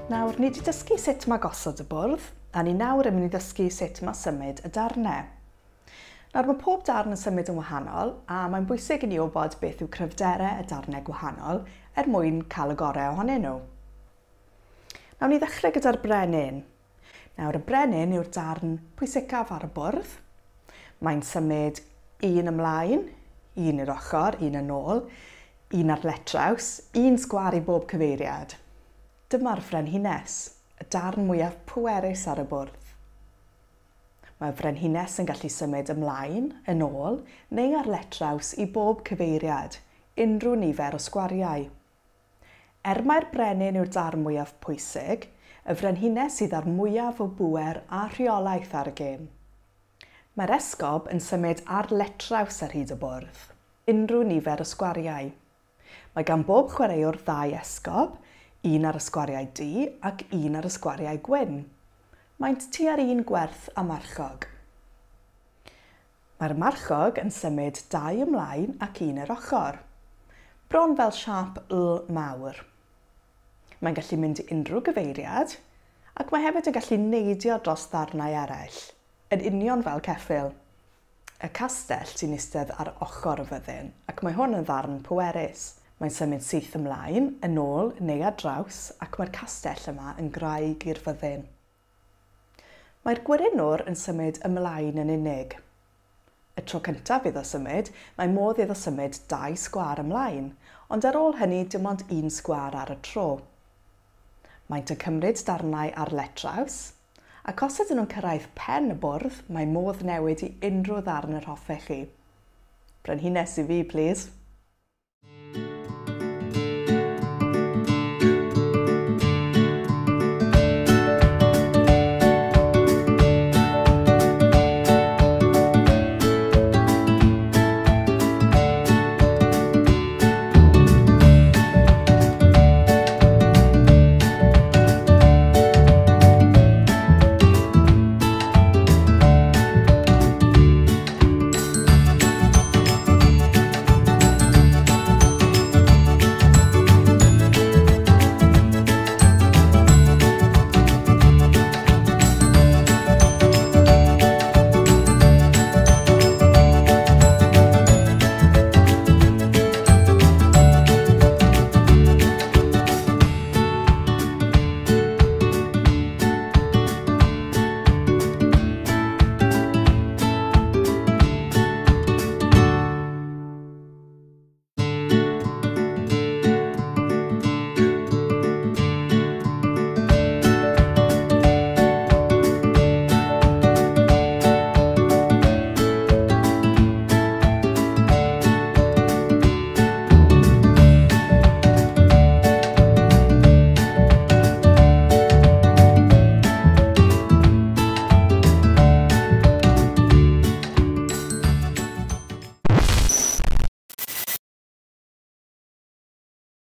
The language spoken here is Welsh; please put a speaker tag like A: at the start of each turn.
A: Nawr, ni wedi dysgu sut mae gosod y bwrdd, a ni nawr yn mynd i ddysgu sut mae symud y darnau. Nawr, mae pob darn yn symud yn wahanol, a mae'n bwysig i ni wybod beth yw cryfderau y darnau gwahanol er mwyn cael y gorau ohonyn nhw. Nawn ni ddechrau gyda'r brenin. Nawr, y brenin yw'r darn pwysicaf ar y bwrdd. Mae'n symud un ymlaen, un i'r ochr, un yn ôl, un ar letraws, un sgwâr i bob cyfeiriad. Dyma'r frenhines, y darn mwyaf pwerus ar y bwrdd. Mae'r frenhines yn gallu symud ymlaen, yn ôl, neu ar letraws i bob cyfeiriad, unrhyw nifer o sgwariau. Er mai'r brenin yw'r darn mwyaf pwysig, y frenhines sydd â'r mwyaf o bŵer a rheolaeth ar y gêm. Mae'r esgob yn symud ar letraws ar hyd y bwrdd, unrhyw nifer o sgwariau. Mae gan bob chwaraewr ddau esgob, un ar y sgwariau du ac un ar y sgwariau gwyn. Maent tua'r un gwerth â marchog. Mae'r marchog yn symud dau ymlaen ac un i'r ochr. Bron fel siâp L mawr. Mae'n gallu mynd i unrhyw gyfeiriad, ac mae hefyd yn gallu neidio dros ddarnau eraill, yn union fel ceffyl. Y castell sy'n eistedd ar ochr y fyddin, ac mae hwn yn ddarn pwerus. Mae'n symud syth ymlaen, yn ôl neu ar draws, ac mae'r castell yma yn graig i'r fyddin. Mae'r gwerinwr yn symud ymlaen yn unig. Y tro cyntaf iddo symud, mae modd iddo symud dau sgwâr ymlaen, ond ar ôl hynny dim ond un sgwâr ar y tro. Maent yn cymryd darnau ar letraws, ac os ydyn nhw'n cyrraedd pen y bwrdd, mae modd newid i unrhyw ddarn yr hoffech chi. Brenhines i fi, plîs.